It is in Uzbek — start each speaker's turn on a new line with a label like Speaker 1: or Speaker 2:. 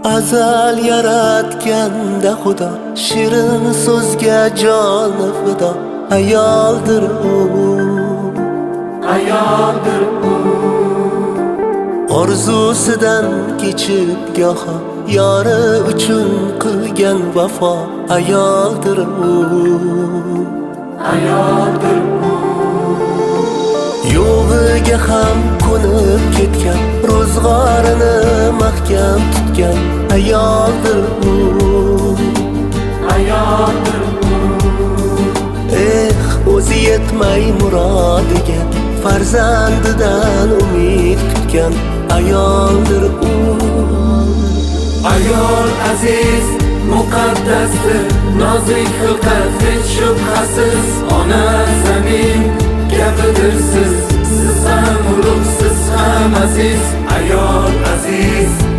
Speaker 1: Azal yaratganda Xudo shirin so'zga joni fido ayoldir u.
Speaker 2: Ayoldir u.
Speaker 1: Orzusidan kechib goho yori uchun qilgan vafo ayoldir u.
Speaker 2: Ayoldir u.
Speaker 1: Yo'g'iga ham ko'nib ketgan, ro'zg'orini mahkam tutgan ayoldir u.
Speaker 2: Ayoldir u.
Speaker 1: Eh, o'zi yetmay murodiga, farzandidan umid kutgan ayoldir u.
Speaker 2: Ayol aziz, muqaddasdir, nozik xilqat hech shubhasiz. Ona zamin kabidirsiz, siz ham ulug', siz ham aziz. Ayol aziz.